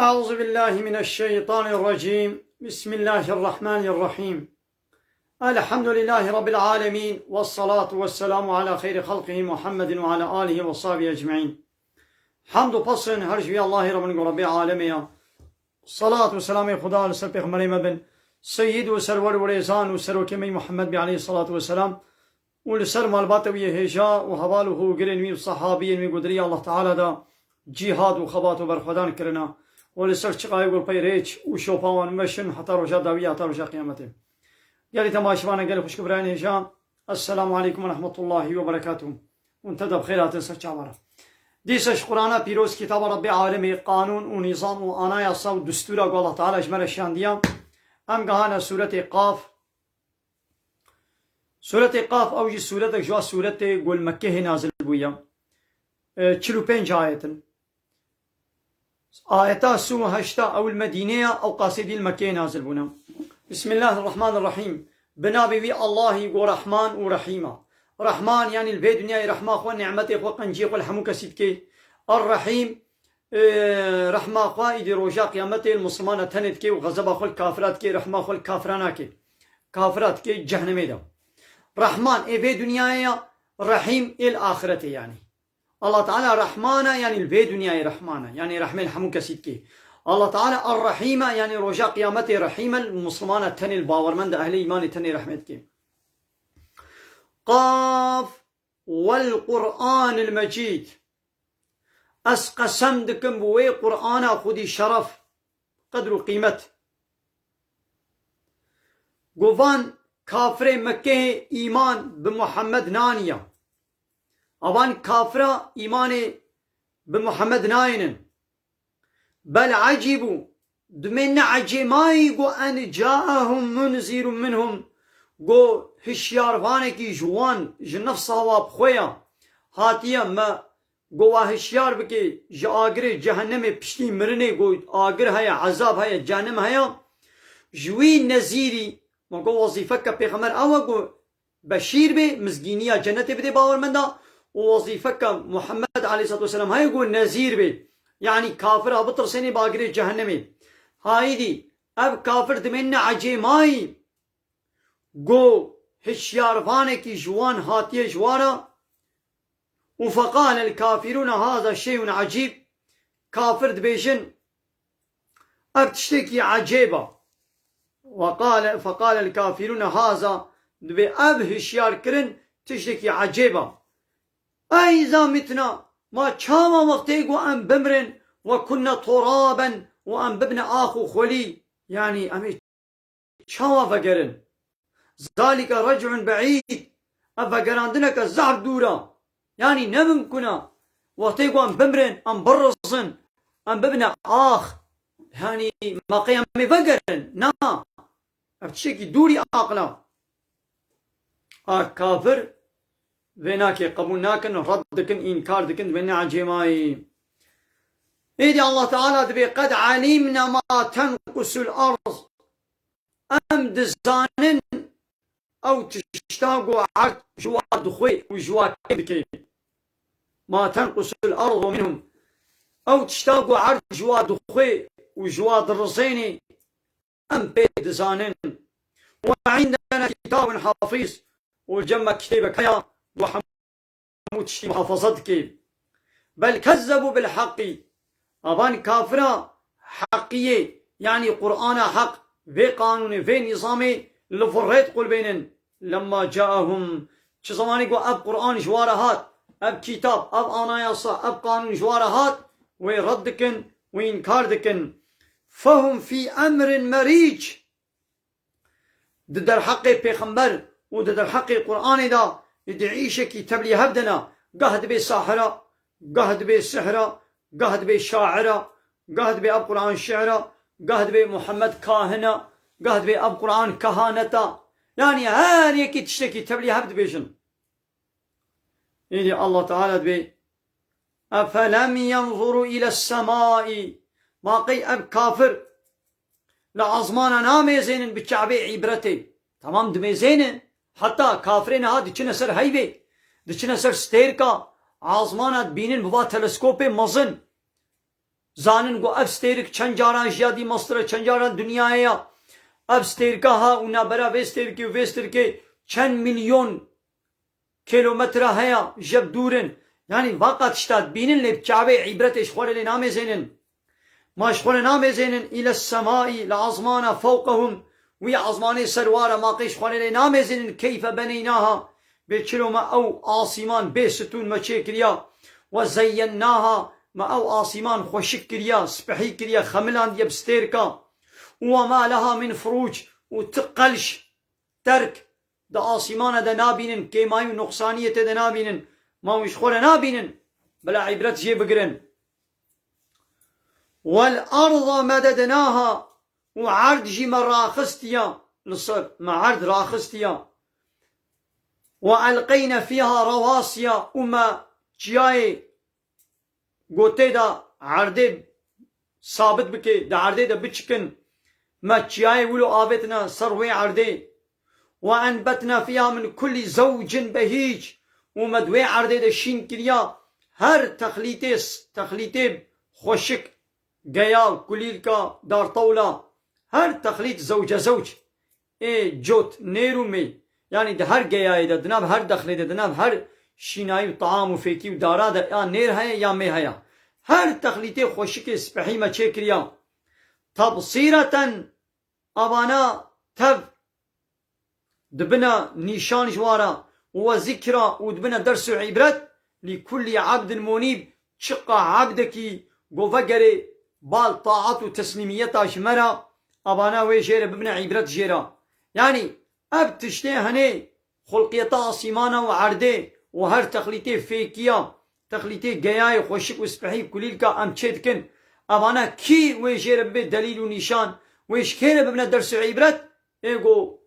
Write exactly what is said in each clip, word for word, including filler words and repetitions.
أعوذ بالله من الشيطان الرجيم. بسم الله الرحمن الرحيم. الحمد لله رب العالمين، والصلاة والسلام على خير خلقه محمد وعلى آله وصحبه أجمعين. Hamd û pesn her ji wî Allahê re bin ku Rebbê alemê ya. Salat û selamê Xuda li ser pêxemberê me bin, seyyid û serwer û rêzan û serokê me Muhammed bî aleyhissalatu vesselam. û li ser malbata wî yê hêja û heval û hogirên wî û sehabiyên wî ku di rêya Allah Teala de cîhad û xebat û berxwedan kirina û li ser çiqayê ku pey rêç û şopa wan meşin heta roja dawî, heta roja qiyametê. Gelî temaşevanan, gelî xwişk û birayên hêja, Esselamu aleykum ve rahmetullahi ve berekatuhu. Hûn te de bi xêr hatin ser çavara. Dîsa ji Qur'ana pîroz, kitaba Rebbê alemê, qanûn û nîzam û anayasa û distûra ku Allah Teala ji me re şandiya, em gehane sûretê Qaf. Sûretê Qaf, ew jî sûretek ji wan sûretê ku li Mekkehê nazil bûye. E, çil û pênc ayet in. Ayeta sî û heşta ew li Medînê ye, ew qasê dî li Mekkeyê nazil bûne. Bismillahirrahmanirrahîm. Bi navê wî Allahî ku Rehman û Rehîm e. Rehman, yanî li vê dinyayê rehma xwe, nîmetê xwe, qenciyê xwe li hemû kesî dike. Er-Rehîm, e, rehma xwe îdî roja qiyametê li misilmana tenê dike û xezeba xwe li kafira dike, rehma xwe li kafira nake. Kafira dike cehnemê de. Rehman ê vê dinyayê ya, Rehîm ê li axiretê yanî. Allah Teala Rehman e, yanî li vê dinyayê Rehman e. Yanî rehmê li hemû kesî dike. Allah Teala Er-Rehîm e, yanî roja qiyametê Rehîm e, li misilmana tenê, li bawermenda ehlê îmanê tenê rehmê dike. Qaf, wal Qur'anil Mecîd. Ez qesem dikim bi wê Qur'ana xwedî şeref, qedr û qîmet. Govan kafirê Mekkeyê îman bi Muhammed naniya. Avan kafira îmanê bi Muhammed nayênin. Bel ecîbû, dimê ne ecêmayî ku en caehum munzirun minhum, ku hişyarvanekî ji wan, ji nefsa wa bi xwe ya, hatiye me, ku wa hişyar bike ji agirê cehennemê piştî mirinê, ku agir heye, ezab heye, cehennem heye, ji wî nezîrî, me got wezîfeke pêxember ew e ku beşîr bê, mizgîniya cennetê bidê bawermenda û wezîfeke Muhammed aleyhisselatu vesselam heye ku nezîr bê. Yanî kafira bitirsenê bagirê cehennemê. Hayîdî, ev kafir dimê ne ecêmayî ku hişyarvanekî ji wan hatiye ji wara û feqalel kafirûne haza şeyun ecîb, kafir dibêjin, ev tiştekî ecêb e. Ve qale, feqalel kafirûne haza, dibê ev hişyarkirin tiştekî ecêb e. Eyza mitna, ma çawa wextê ku em bimrin, ve kunna turaben û em bibne ax û xwelî, yanî em ê çawa vegerin? Zalike rec'un be'îd. Ev vegerandineke zehf dûr e. Yanî ne mimkun e. Wextê ku em bimrin, em birizin, em bibine ax. Yanî ma qey em ê vegerin? Na. Ev tiştekî dûrî aqil e. A kafir vê nake, qebûl nakin, red dikin, înkar dikin, dibê ne ecêmayî. Êdî Allah Teala dibê, qed alimna ma tenqusul ard. Em dizanin ew tişta ku erd ji wa dixwê û ji wa kêm dike. Ma tenqusul ardu minhum. Ew tişta ku erd ji wa dixwê û ji wa dirizênê, em pê dizanin. Ve indena kitabun hafiz. Û cem me kitêbek heye, ku hemû tiştî muhafaza dike. Bel kezzebu bil haqqî. Avan kafira heqiyê, yanî Qur'ana heq, vê qanûnê, vê nîzamê li virrê diqulbênin. Lemma caehum. Çi zemanî ku ev Qur'an ji wa re hat, ev kitab, ev anayasa, ev qanûn ji wa re hat, wê red dikin, wê înkar dikin. Fehum fî emrin merîc. Di derheqê pêxember û di derheqê Qur'anê de di îşekî tevlî hev de ne. Gah dibê sahir e, gah dibê sihr e, gah dibê şair e, gah dibê ev Qur'an şi'r e, gah dibê Muhammed kahin e, gah dibê ev Qur'an kehanet e. Yanî her yekî tiştekî tevlî hev dibêjin. Êdî Allah Teala dibê, "Efelem yenzuru iles semai." Ma qey ev kafir li azmana namêzênin bi çavê îbretê? Tamam, dimêzênin. Heta kafirê niha diçine ser heyvê, diçine ser stêrka, azmana dibînin bi va teleskopê mezin. zanin ku ev stêrik çend caran jiya dî Mesir e, çend caran dinyayê ya. Ev stêrika ha û nabera vê stêrikê û vê stêrikê çend milyon kilometre heye, ji hev dûr in. Yanî va qat tişta dibînin lê bi çavê îbretê ji xwe re lê namêzênin. Ma ji xwe re namêzênin île semai, li azmana fewqehum, wî azmanê ser wa re ma qey ji xwe re lê namêzênin keyfe beneynaha, bê çilo me ew asîman bê stûn me çêkiriya, we zeyyennaha, me ew asîman xweşik kiriya, spehî kiriya, xemilandiye bi stêrka. Û we ma leha min furuc, û ti qelş, terk, di asîmana de nabînin, kêmayî û nuqsaniyê tê de nabînin, ma hûn ji xwe re nabînin, bila îbret jê bigirin. Wel arda medednaha, û erd jî me raxistiya li ser, me erd raxistiya. Ve elqeyne fîha rawasiya, û me çiyayê gotê de erdê sabit bike, di erdê de biçikin. Me çiyayê wilo avêtine ser wê erdê. Ve enbetna fîha min kullî zewcin behîc, û me di wê erdê de şîn kiriya her texlîtê, texlîtê xweşik, geya, kulîlka, dartewla, her texlît zewcezewc. Ê cot, nêr û mê. Yanî di her geyayê de, di nav her dexlê de, di nav her şînayî û taam û fêkî û dara de ya nêr heye ya mê heye. Her texlîtê xweşikê spehî me çêkiriya. Tebsîreten, avana tev dibine nîşan ji wa re, û we zikra, û dibine ders û îbret, lî kullî ebdin munîb, çiqa ebdekî go vegerê bal taat û teslîmiyeta ji me re, abana wê jê re bibine îbret jê re. Yanî ev tiştê henê xulqiyeta asîmana û erdê û her texlîtê fêkiya, texlîtê geyayê xweşik û spehî kulîlka em çê dikin, evana kî wê jê re bibe delîl û nîşan, wê ji kê re bibine ders û îbret, ê go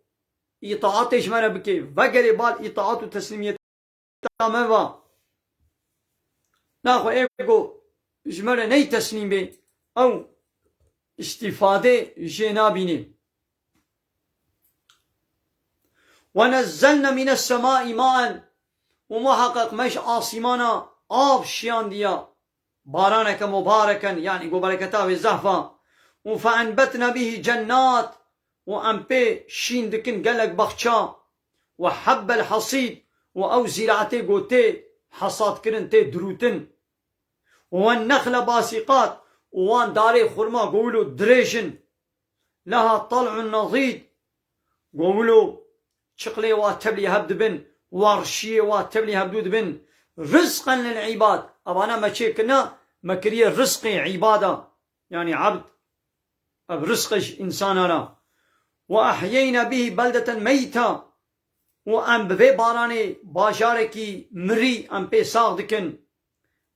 îtaatê ji me re bike, vegerê bal îtaat û teslîmiyeta me va. Naxwe ê go ji me re ney teslîm bê, ew îstîfadê jê nabînê. Ve nezzelne mîne semai maen, û muheqeq me ji asîmana av şiyandiya. Baraneke mubareken, yanî ku bereketa wê zehf a. Û feenbetne bihî cennat, û em pê şîn dikin gelek baxça. Ve hebbel hasîd, û ew zîraetê ku tê hesad kirin, tê dirûtin. Ve nexle basîqat, û wan darê xurma ku wilo dirêj in. Leha tal'un nadîd, ku wilo çiqlê wa tevlî hev dibin, warşiyê wa tevlî hevdû dibin. Rizqen lil îbad. Evana me çê kirina, me kiriye rizqê îbada. Yanî ebd, ev rizq e ji însana re. Ve ehyeyne bihî beldeten meyta. Û em bi vê baranê bajarekî mirî em pê sax dikin.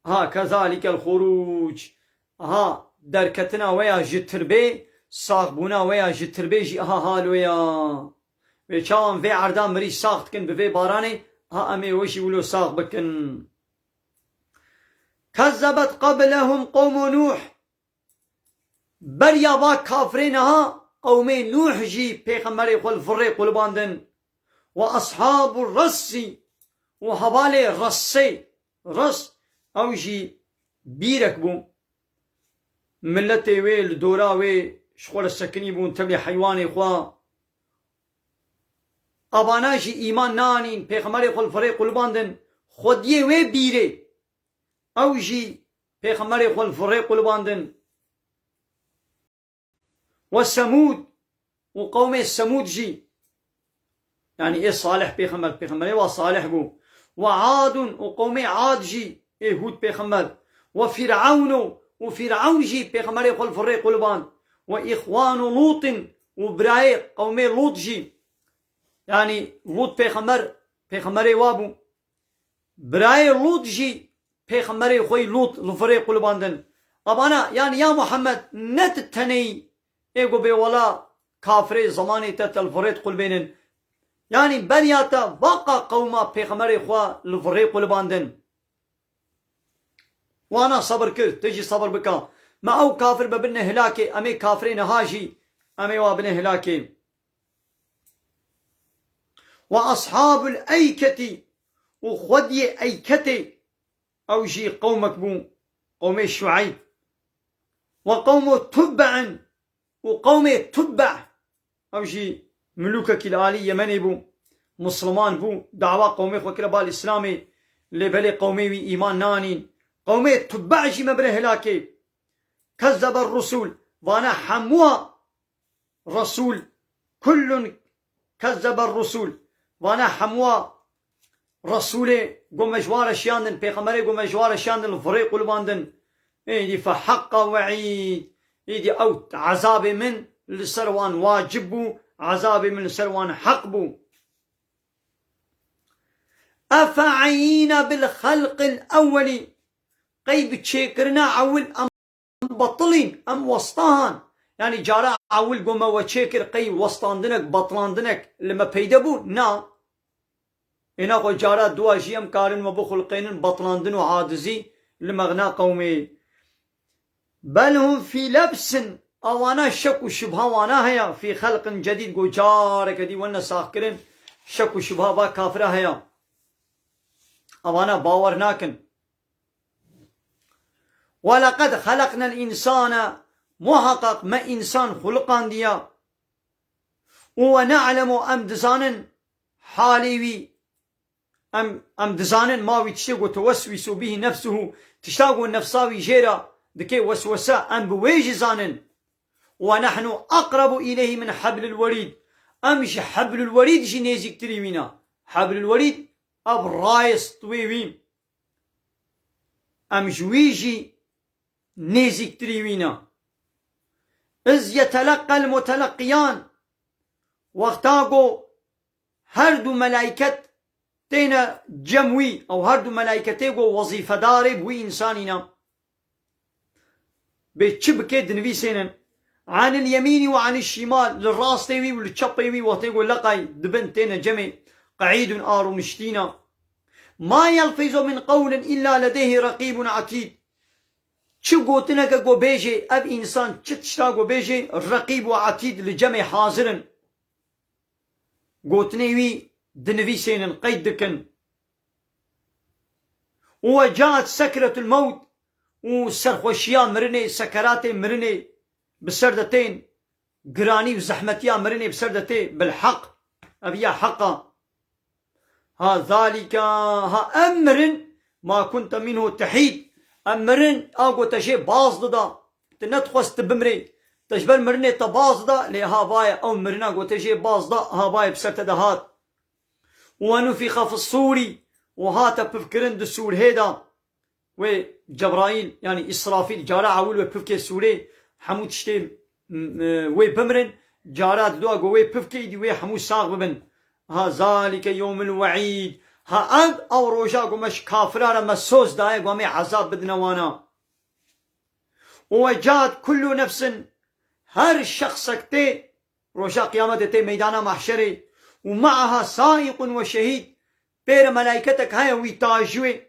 Ha, kezalikel xurûc. Aha, derketina we ya ji tirbê, saxbûna we ya ji tirbê jî aha hal wê ya. Wê çawan vê erda mirî sax dikin bi vê baranê, aha em ê we jî wilo sax bikin. Kezzebet qablehum qewmu Nuh. Beriya va kafirê niha qewmê Nuh jî pêxemberê xwe li virê qulibandin. Ve ashabur ressî, û hevalê Ressê, Ress, ew jî bîrek bû. Miletê wê li dora wê ji xwe re sekinî bûn, tevlî heywanê xwe. Avana jî îman nanîn, pêxemberê xwe li virê qulibandin. Xwediyê wê bîrê, ew jî pêxemberê xwe li virê qulibandin. Ve Semûd, û qewmê Semûd jî, yanî ê Salih pêxember, pêxemberê wa Salih bû. Ve Adun, û qewmê Ad jî ê Hûd pêxember. Ve Fîr'ewno, û Fîr'ewn jî pêxemberê xwe li virê quliband. Ve îxwanu Lûtin, û birayê qewmê Lût jî, yanî Lût pêxember, pêxemberê wa bû. Birayê Lût jî pêxemberê xwe yî Lût li virê qulibandin. Abana, yanî ya Muhammed, ne tu tenê yî, ê ku bê wela kafirê zemanê te te li virê diqulbênin. Yanî beriya te vaqa qewma pêxemberê xwe li virê qulibandin. Wana sebir kir, tu jî sebir bika. Me ew kafir bibine hilakê, em ê kafirê niha jî, em ê wa bine hilakê. Ve ashabul eyketî, û xwediyê Eyketê, ew jî qewmek bû, qewmê Şueyb. Ve qewmu tubbe'in, û qewmê Tubbe', ew jî milûkekî li alî Yemenê bû, Misliman bû, dawa qewmê xwe kire bal Îslamê, lê belê qewmê wî îman nanîn. Qewmê Tubbe' jî me bire helakê. Kezzebe rusul, vana hemûa Resûl, kullun kezzebe rusul. Vana hemûa Resûlê ku me ji wan re şiyandin, pêxemberê ku me ji wan re şiyandin, li virê qulibandin. Êdî fe heqqa we'îd. Êdî ew ezabê min li ser wan wacib bû, ezabê min li ser wan heq bû. Efe eyîne bil xelqil ewwelî. Qey bi çêkirina ewil em betilîn, em westahan. Yanî cara ewil ku me we çêkir, qey westandinek, betlandinek li me peyde bû? Na. Êna xwe cara dua jî em karin me bixulqênin betlandin û acizî li mexna qewmê. Bel hum fî lebsin, awana şek û şubha wana heye, fî xelqin cedîd, ku careke dî wene saxkirin, şek û şubha va kafira heye. Awana bawer nakin. Weleqed xeleqnel însane, muheqeq me însan xuliqandiye. Û we ne'lemu, em dizanin halê wî, em, em dizanin ma wî tiştê ku tuweswîsu bihî nefsuhu, tişta ku nefsa wî jê re dike weswese, em bi wê jî zanin. Û we nehnu aqrebu îleyhî min heblil werîd, em ji heblul werîd jî nêzîktirî wî ne. Heblul werîd, ev rayê stwê wî. Em ji wî jî nêzîktirî wî ne. Iz yeteleqqel muteleqqiyan, wexta ku her du melaiket têne cem wî, ew her du melaiketê ku wezîfedarê bi wî însanî ne. Bê çi bike dinivîsênin. Anil yemînî ve anil şimal, li rastê wî û li çepê wî, wextê ku leqay dibin têne cemê, qeîdun, a rûniştîna. Ma yelfizu min qewlin illa ledeyhi reqîbun etîd. Çi gotineke ku bêjê, ev însan çi tişta ku bêjê, reqîb û etîd li cemê hazir in. Gotinê wî dinivîsênin, qeyd dikin. Û we caet sekretul mewt, û serxweşiya mirinê, sekeratê mirinê bi ser de tên, giranî û zehmetiya mirinê bi ser de tê, bil heq, ev ya heq a. Ha zalike, ha em mirin, ma kunte minhu tehîd, em mirin a ku te jê baz dida, tu nedixwest tu bimirê, te ji ber mirinê te baz dida, lê ha vaye ew mirina ku te jê baz da, ha vaye bi ser te de hat. Û we nufixe fis sûrî, û hate pifkirin di sûrhê de. Wê Cebraîl, yanî Îsrafîl, cara ewil wê pifkê sûrê, hemû tiştê, m-, e, wê bimirin, cara didoa ku wê pifkê, îdî wê hemû sax bibin. Ha zalike yewmul weîd. Ha ev, ew roja ku me ji kafira re me soz daye, ku em ê ezab bidine wana. Û we caet kullu nefsin, her şexsek tê, roja qiyametê tê meydana mahşerê, û me'aha saîqun ve şehîd, pê re melaîketek heye wî tajî wê.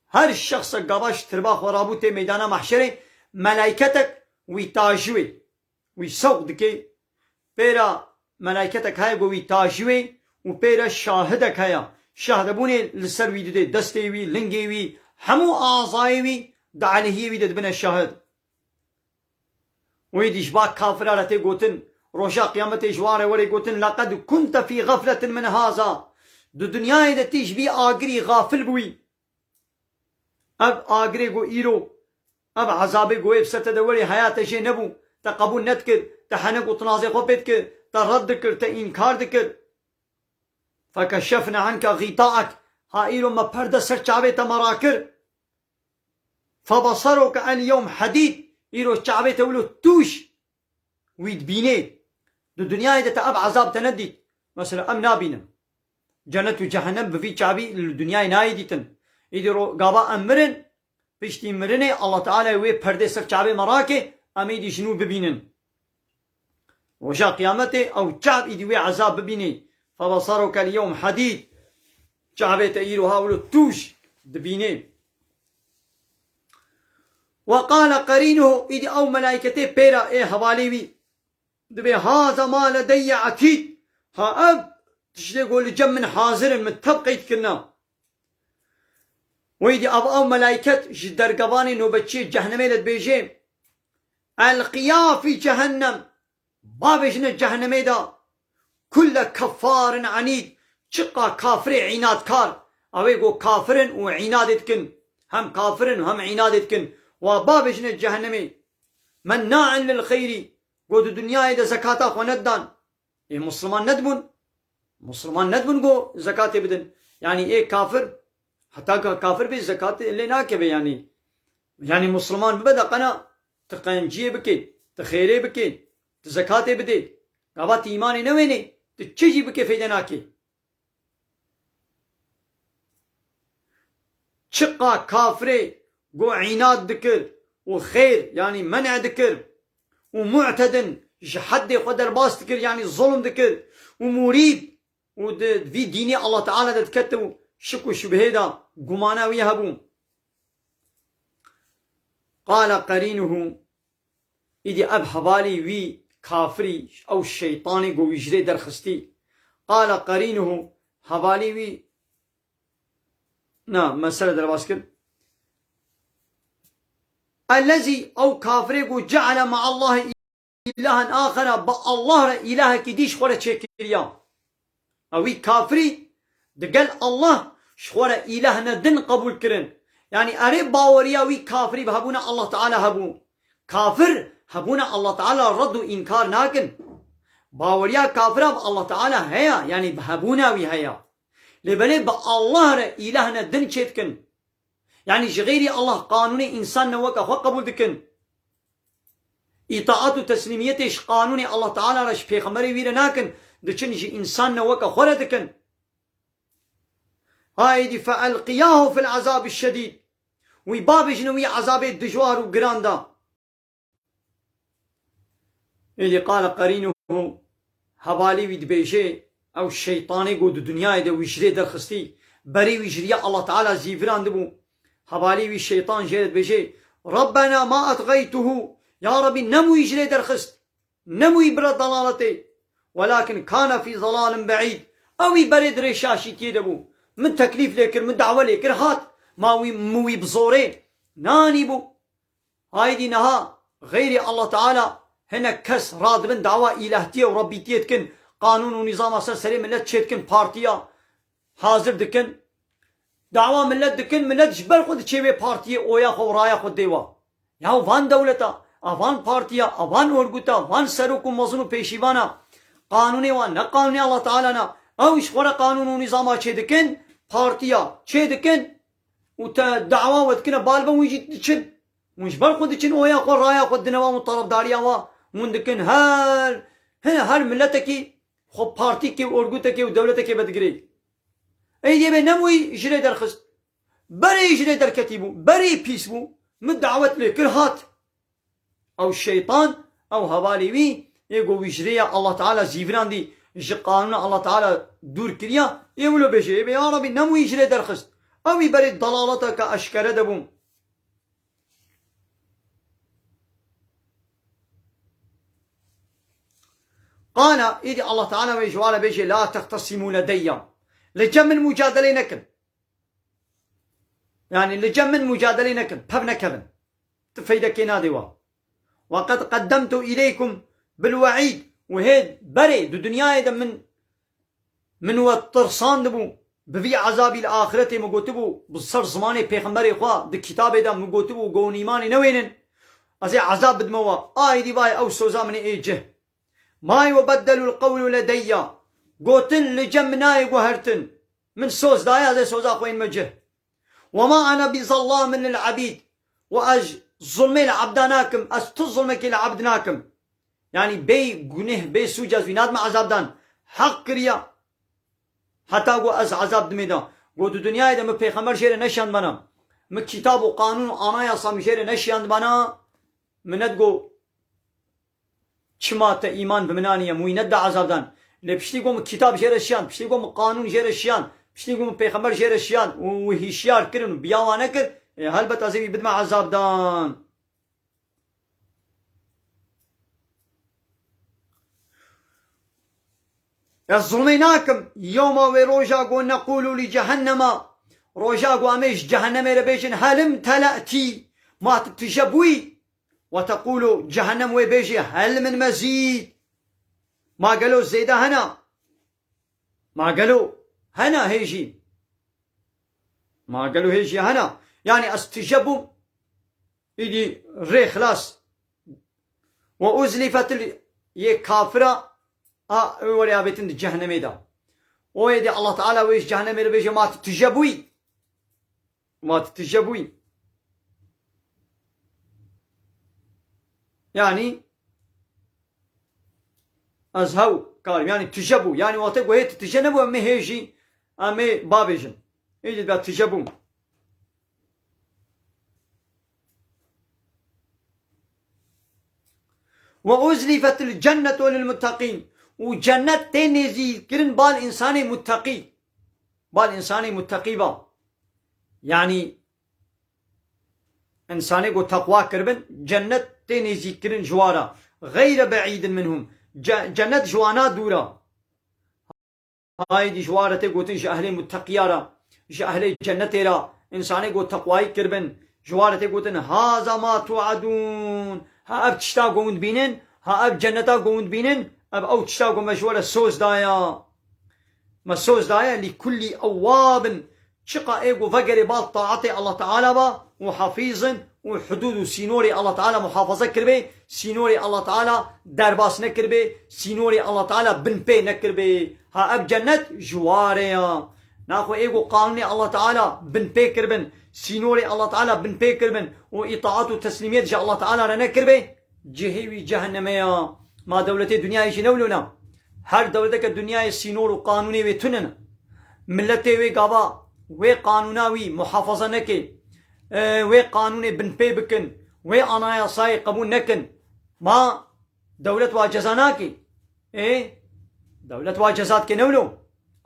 Her şexsek gava ji tirba xwe rabû tê meydana mahşerê, melaîketek wî tajî wê, wî sewq dike. Pê re melaîketek heye ku wî tajî wê û pê re şahidek heye. Şahdebûnê li ser wî didê, destê wî, lingê wî, hemû azayê wî di aleyhiyê wî de dibine şahid. Wê dî ji ba kafira re tê gotin, roja qiyametê ji wan re were gotin, leqed kunte fî xefletin min haza. Di dinyayê de tê ji vî agirî xafil bûyî. Ev agirê ku îro, ev ezabê ku wê bi ser te de were heya te jê nebû, te qebûl nedikir, te henek û tinazê xwe pê dikir, te red dikir, te înkar dikir. Fekeşefne anke xîtaek, ha îro me perde ser çavê te me rakir. Febeseruke el yewm hedîd, îro çavê te wilo tûj wî dibînê. Di dinyayê de te ev ezab te nedît. Mesela em nabînin. Cennet û cehennem bi vî çavî li dinyayê nayê dîtin. Îdî ro-, gava em mirin, piştî mirinê Allah Teala wê perdê ser çavê me rake, em îdî ji nû bibînin. Roja qiyametê ew çav îdî wê ezab bibînî. Febeseruke el yewm hedîd. Çavê te îro ha wilo tûj dibînê. Ve qale qerînuhu, îdî ew melaîketê pê re ê hevalê wî dibê, haza ma ledeyye etîd. Ha ev tiştê ku li cem min hazir in, min tev qeyd kirina. Wê dî ev, ev melaiket ji dergevanê nobetçiyê cehennemê de dibêje, "Elqiya fî cehennem." Bavêjine cehennemê de kulle keffarin anîd, çiqa kafirê înatkar, ew ê go kafir in û înadê dikin, hem kafir in û hem înadê dikin, wa bavêjine cehennemê. Mennaen lil xeyrî, go di dinyayê de zekata xwe nedidan. Ê Musliman nedibûn. Musliman nedibûn go zekatê bidin. Yanî ê kafir, heta ka kafir bê zekatê lê nakeve yanî. Yanî Musliman bibe de qena tu qenciyê bikê, tu xêrê bikê, tu zekatê bidê. Gava tu îmanê newênê, tu çi jî bikê feyde nakê. Çiqa kafirê go înad dikir û xêr, yanî men'e dikir û mu'tedin ji heddê xwe derbas dikir, yanî zulm dikir û murîb û di vî dînê Allah Teala de dikete û şik û şubhê de gumana wî hebû. Qala qerînuhu, îdî ev hevalî wî kafirî, ew şeytanê go wî ji rê derxistî. Qala qerînuhu, hevalî wî, na, mesele derbas kir. Ellezî, ew kafirê go ceale ma'allahi ilahen axera, bi Allah re îlahekî dî ji xwe re çêkiriya. Ew wî kafirî digel Allah ji xwe re îlehne din qebûl kirin. Yanî erê baweriya wî kafirî bi hebûna Allah Teala hebû. Kafir hebûna Allah Teala red û înkar nakin. Baweriya kafira bi Allah Teala heye, yanî bi hebûna wî heye. Lê belê bi Allah re îlehne din çêdikin. Yanî ji xeyrî Allah qanûnê însan ne weke xwe qebûl dikin. Îtaat û teslîmiyetê ji qanûnê Allah Teala re, ji pêxemberê wî re nakin, diçin ji însan ne weke xwe re dikin. Haydî feelqiyahu fil ezabî şedîd. Wî bavêjine wî ezabê dijwar û giran de. Êdî qale qerînuhu, hevalî wî dibêje, ew şeytanê ku di dinyayê de wî ji rê derxistî, berê wî ji riya Allah Teala zîvirandibû. Hevalî wî şeytan jê re dibêje, Rabbena ma etxeytuhu, ya Rabbî, ne min wî ji rê derxist, ne min wî bira dalaletê, welakin kana fî dalalin be'îd, ew wî berê di rê şaşîtiyê de bû. Min teklîf lê kir, min dawe lê kir, hat, ma wî, min wî bi zorê neanîbû. Haydî niha xeyrî Allah Teala hinek kes radibin dawa îlehtiyê û rebbîtiyê dikin, qanûn û nîzama ser serê millet çêdikin, partiya hazir dikin. Dawa millet dikin, millet ji ber xwe diçê wê partiyê, oya xwe û raya xwe dê wa. Ya van dewleta, a van partiya, a van orguta, van serok û mezin û pêşîvana, qanûnê wan ne qanûnê Allah Teala ne. Ew ji xwe re qanûn û nîzama çêdikin, partiya çêdikin û te dawa we dikine bal be, hûn jî diçin. Hûn ji ber xwe diçin oya xwe, raya xwe dine wa, hûn tarafdariya wa hûn dikin. Her, he, her miletekî xwe partîkê û orgutekê û dewletekê vedigirê. Ey dê be, ne min wî ji rê derxist. Berê ji rê derketî bû, berê pîs bû. Min dawet lê kir, hat. Ew şeytan, ew hevalê wî, ê ku wî ji rêya Allah Teala zîvirandî, ji qanûna Allah Teala dûr kiriya, ê wilo bêje, ê be, ya Rabbî, ne min wî ji rê derxist. Ew wî berê dalaleteke eşkere de bû. Qala, îdî Allah Teala wê ji wan re bêje, "La textesimû ledeyya." Li cem min mucadelê nekin. Yanî li cem min mucadelê nekin, pev nekevin. Tu feydekê nadê wa. "Wa qed qeddemtu îleykum bil we'îd." Û hê berê di dinyayê de min Min we tirsandibû, bi vî ezabî li axiretê min gotibû, bi ser zimanê pêxemberê xwe di kitabê de min gotibû, go hûn îmanê newênin, ez ê ezab bidime we. Aydî vay ew soza min ê cih. Ma yubeddelul qewlu ledeyya. Gotin li cem min nayê guhertin. Min soz daye, ez ê soza xwe ênime cih. "Ve ma ene bi zellamin lil ebîd." Û ez zulmê li ebda nakim, ez tu zulmekê li ebd nakim. Yanî bê guneh, bê sûc ez wî nadime ezabdan. Heq kiriya. Heta ku ez ezab dimê da. Ku di dinyayê de min pêxember jê re neşiyandibana. Min kitab û qanûn û anayasa min jê re neşiyandibana. Min nedigo, çima te îman bi min aniye, min wî neda ezabdan. Lê piştî ku min kitab jê re şiyan, piştî ku min qanûn jê re şiyan, piştî ku min pêxember jê re şiyan û wî hişyar kirin û biya wan nekir, ê, helbet ez ê wî bidime ezabdan. Ez zulmê nakim. Yewma, wê roja, ku neqûlû li cehennema, Roja ku em ê ji cehennemê re bêjin, "Helim tele'tî", ma tu tije bûyî? "Ve tequlu cehennem" wê bêjê, "Hel min mezîd", ma gelo zêde hene? Ma gelo hene hê jî? Ma gelo hê jî hene? Yanî ez tije bûm, îdî rê xilas. "Ve uzlifetil", yê kafira, a, wê werê avêtin di cehennemê de. O êdî Allah Teala wê ji cehennemê re bêje, "Ma tu tije bûyî?" Ma tu tije bûyî? Yanî ez hew karim. Yanî tije bû. Yanî wextê ku hê tu tije nebû, em ê hê jî, em ê bavêjin. Êdî dibe tije bû. "Ve uzlifetil cennetu lil mutteqîn." Û cennet tê nêzîkirin bal însanê mutteqî. Bal însanê mutteqî ba. Yanî însanê ku teqwa kiribin, cennet tê nêzîkirin ji wa re. "Geyre be'îdin minhum." Ce-, cennet ji wana dûr e. Haydî ji wa re tê gotin ji ehlê mutteqiya re, ji ehlê cennetê re, însanê ku teqwayî kiribin, ji wa re tê gotin, "Haza ma tu'adûn." Ha ev tişta ku hûn dibînin, ha ev cenneta ku hûn dibînin, ev ew tişta ku me ji we re soz daye. Me soz daye, "Li kullî ewwabin." Çiqa ê ku vegerê bal taetê Allah Teala ba û hafîzin û hudûd û sînorê Allah Teala muhafaza kiribê, sînorê Allah Teala derbas nekiribê, sînorê Allah Teala binpê nekiribê. Ha ev cennet ji warê ya. Naxwe ê ku qanûnê Allah Teala binpê kiribin, sînorê Allah Teala binpê kiribin û îtaat û teslîmiyet ji Allah Teala re nekiribê, cihê wî cehenneme ya. Ma dewletê dinyayê jî ne wilo ne? Her dewleteke dinyayê sînor û qanûnê wê tune ne. Miletê wê gava wê qanûna wî muhafaza neke, e, wê qanûnê binpê bikin, wê anayasayê qebûl nekin. Ma dewlet wa ceza nake? Ê, dewlet wa ceza dike ne wilo?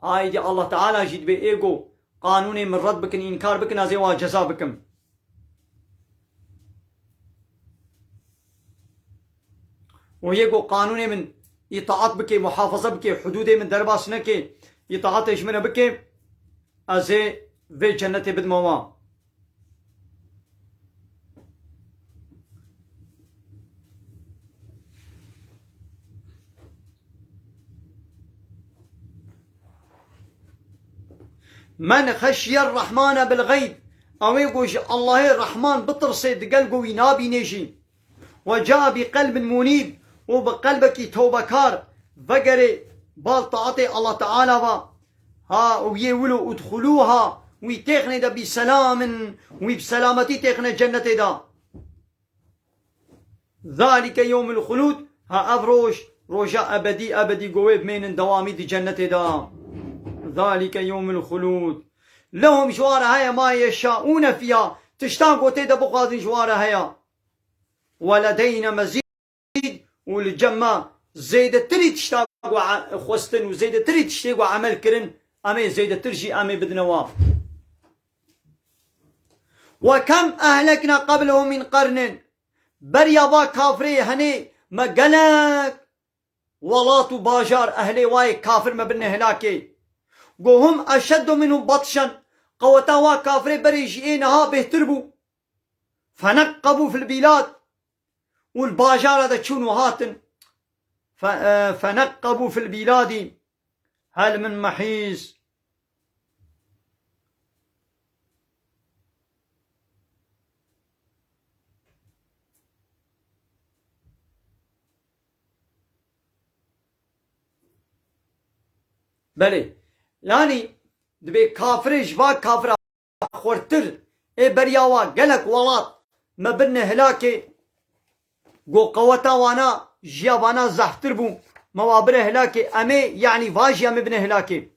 Aydî Allah Teala jî dibê ê ku qanûnê min red bikin, înkar bikin, ez ê wa ceza bikim. Û yê ku qanûnê min îtaat bike, muhafaza bike, hudûdê min derbas neke, îtaatê ji min re bike, ez ê vê cennetê bidime wa. Men xeşiyer Rahmane bil xeyb. Ew ê ku ji Allahê Rahman bitirsê, digel ku wî nabînê jî. Ve ca bi qelbin munîb, û bi qelbekî tewbekar vegerê bal taetê Allah Teala va. Ha, û yê wilo udxulûha, wî têxine de bi selamin, wî bi selametî têxine cennetê de. Zalike yewmul xulûd, ha ev roj, roja ebedî, ebedî ku wê bimênin dewamî di cennetê de. Zalike yewmul xulûd. Lehum ji wa re heye ma yeşaûne fiha, tiştan ku tê de bixwazin ji wa re heye. Ve ledeyne mezîd, û li cem me zêdetirî tişta ku e-, xwestin û zêdetirî tiştê ku emel kirin, em ê zêdetir jî em ê bidine wa. Ve kem ehlekna qeblehum min qernin. Beriya va kafirê henê me gelek welat û bajar ehlê wayê kafir me birine hilakê. Go hum eşeddu minhum batşen. Qeweta wa kafirê berê jî ê niha bêhtir bû. Feneqqebû fil bîlad. Û li bajara de çûn û hatin. Fe-, e, feneqqebû fil bîladî. Hel min mehîz. Belê. Yanî dibê kafirê ji va kafira xurtir ê beriya wa gelek welat me birine hilakê. Go qeweta wana jiya vana zehftir bû. Me wa bire hilakê. Em ê, yanî va jî em ê bine hilakê.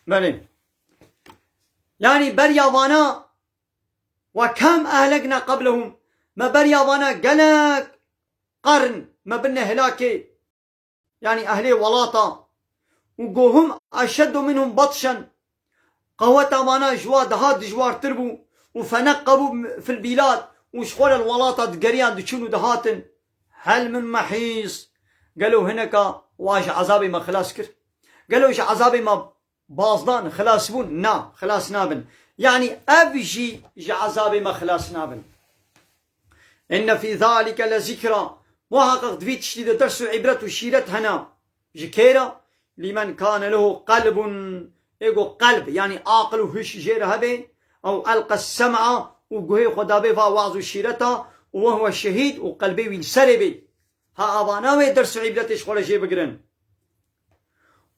Belê. Yanî beriya vana, ve kem ehlekna qeblehum. Me beriya vana gelek qern me birine hilakê. Yanî ehlê welata. Û go hum eşeddu minhum batşen. Qeweta vana ji wa daha dijwartir bû. û feneqqebû fil bîlad, û ji xwe re li welata digeriyan diçûn û dihatin. Hel min mehîs, gelo hineka wa ji ezabê me xilas kir? Gelo ji ezabê me baz dan, xilas bûn? Na, xilas nabin. Yanî ev jî ji ezabê me xilas nabin. Inne fî zalike le zikra. Muhaqqeq di vî tiştî de ders û îbret û şîret hene. Ji kê re? Lîmen kane lehu qelbun. Ê ku qelb, yanî aqil û hiş jê re hebe, ew elqe sem'a, û guhê xwe dabe va waz û şîreta, û wehwe şehîd, û qelbê wî li serê be. Ha avana wê ders û îbretê ji xwe re jê bigirin.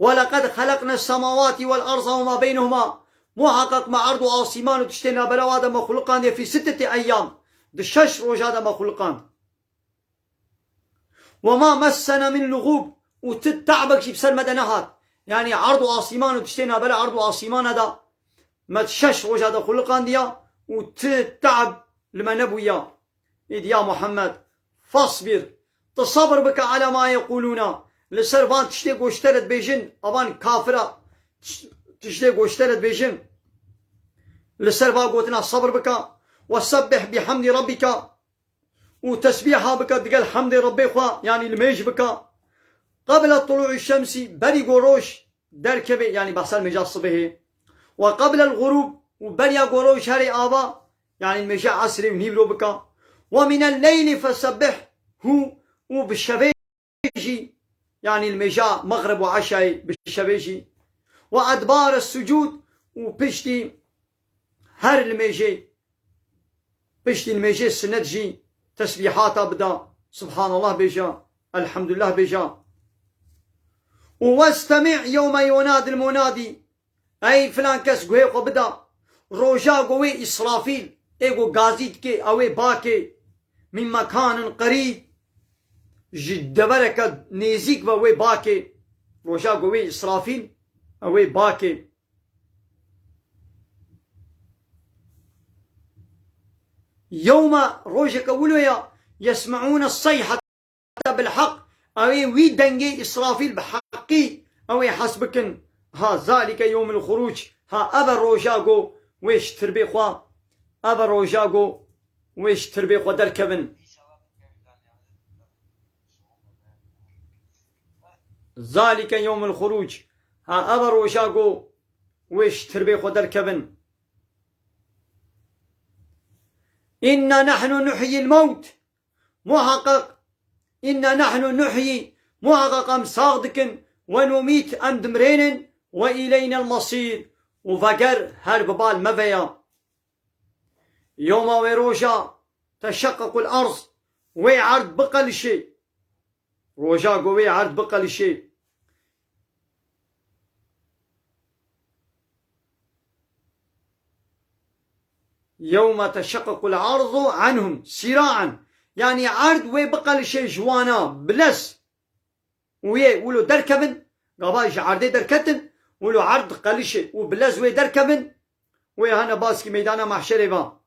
وَلَقَدْ خَلَقْنَا السَّمَاوَاتِ وَالْأَرْضَ وَمَا بَيْنَهُمَا. Muhaqqeq me erd û asîman û tiştên navbera wa de me xuliqandiye fî sitteti eyyam. Di şeş roja de me xuliqand. وَمَا مَسَّنَا مِنْ لُغُوبٍ. Û ti te'bek jî bi ser me de nehat. Yanî erd û asîman û tiştên navbera erd û asîmana de me di şeş roja de xuliqandiya û ti te'b li me nebûya. Îdî ya Muhammed, fasbir, tu sabir bike, ala ma yequlûna, li ser van tiştê ku ji te re dibêjin, evan kafira, tiş-, tiştê ku ji te re dibêjin, li ser va gotina sabir bike, we sebbih bihemdî rabbika, û tesbîha bike digel hemdê Rebbê xwe, yanî limêj bike. Qebla tulû'î şemsî, berî ku roj derkeve, yanî behsa limêja sibehê. Ve qeblel xurûb, û beriya ku roj herê ava, yanî limêja esrê û nîvro bike. Ve minel leyli fesebbihhu, û bi şevê jî, yanî limêja mexrib û eşayê bi şevê jî. Ve edbare sucûd, û piştî her limêjê, piştî limêjê sinet jî tesbîhata bida, Subhanallah bêja, Elhamdulillah bêja. Û westemi' yewme yunadil munadi, ey filan kes guhê xwe bida, roja ku wê Îsrafîl, ê ku gazî dike, ew ê bakê, min mekanin qerîb, ji devereke nêzîk ve wê bakê, roja ku wê Îsrafîl, ew ê bakê. Yewme, rojeke wilo ya, yesme'ûne seyhete bil heq, ew ê wî dengê Îsrafîl bi heqî ew ê hes bikin. Ha zalike yewmul xurûc, ha ev e roja ku wê ji tirbê xwe, ev e roja ku wê ji tirbê xwe derkevin. Zalike yewmul xurûc, ha ev e roja ku wê ji tirbê xwe derkevin. Inna nahnu nuhyil mewt. Muhaqqeq, inna nahnu nuhyi, muhaqqeq em sax dikin, ve numît, em dimrênin, ve îleynel mesîr, û veger her bi bal me ve ya. Yewma, wê roja, teşeqqequl erd, wê erd biqelişê. Roja ku wê erd biqelişê. Yewme teşeqqequl ardu anhum siraen. Yanî erd wê biqelişê ji wana, bilez. Û yê wilo derkevin, gava ji erdê derketin, wilo erd qelişê û bilez wê derkevin, wê hene baskî meydana mahşerê va.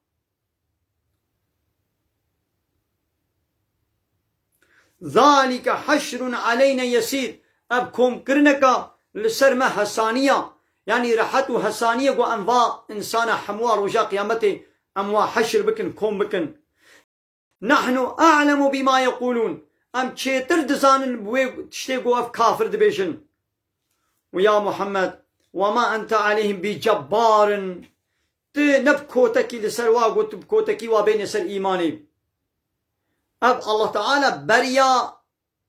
Zalike heşrun aleyne yesîr. Ev komkirineka li ser me hesaniya. Yanî rehet û hesaniye ku em va insana hemwa roja qiyametê em wa heşr bikin, kom bikin. Nahnu a'lemu bima yequlûn. Em çêtir dizanin bi wê tiştê ku ev kafir dibêjin. Û ya Muhammed, "Ve ma ente aleyhim bi cebbarin." Tu ne bi kotekî li ser wa got, tu bi kotekî wa bêne ser îmanê. Ev Allah Teala beriya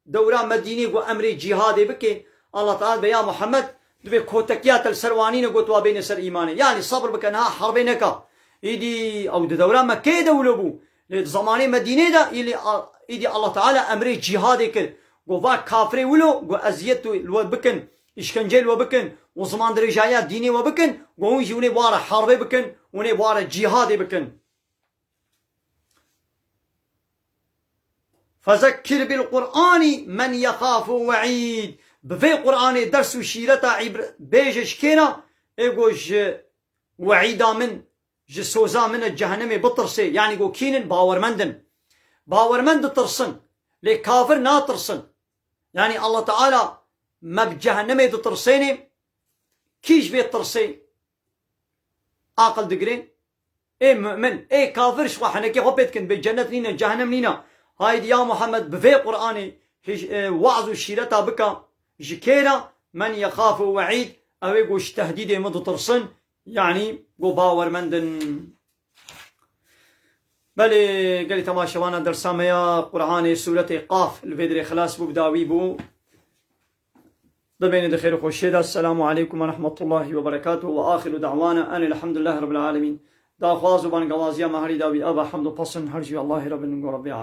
dewra Medînê ku emrê cîhadê bike, Allah Teala be ya Muhammed, divê kotekiya te li ser wa nîne got wa bêne ser îmanê. Yanî sabir bike, niha herbê neka. Îdî ew di dewra Mekkeyê de wilo bû. Lê di zemanê Medînê de îlî, îdî Allah Teala emrê cîhadê kir. Got va kafirê wilo, got eziyet li we bikin, îşkenceyê li we bikin û zimandirêjahiya dînê we bikin, got hûn jî hûnê bi wa re herbê bikin, hûnê bi wa re cîhadê bikin. Fezekkir bil Qur'anî men yexafu we'îd. Bi vê Qur'anê ders û şîreta îbr-, bêje ji kê ne? Ê got ji we'îda min, ji soza min e cehennemê bitirsê. Yanî got kînin? Bawermendin. Bawermend ditirsin. Lê kafir natirsin. Yanî Allah Teala me bi cehennemê ditirsênê. Kî ji vê tirsê aqil digirê? Ê mu'min, ê kafir ji xwe henekê xwe pê dikin, bê cennet nîne, cehennem nîne. Haydi ya Muhammed, bi vê Qur'anê hij-, e, waz û şîreta bika. Ji kê re? Men yexafu we'îd, ew ê ku ji tehdîdê min ditirsin, yanî ku bawermend in. Belê, gelî temaşevana dersa me ya Qur'anê sûretê Qaf li vê dirê xilas bû, bi dawî bû. Bimînin di xêr û xweşiyê de. Esselamu aleykum ve rahmetullahi ve berekatuhu ve axiru da'wana en elhamdülillahi rabbil alemin. Daxwaz û bangewaziya me herî dawî ev e, hemd û pesn her jî Allahê Rabbin û Rabbê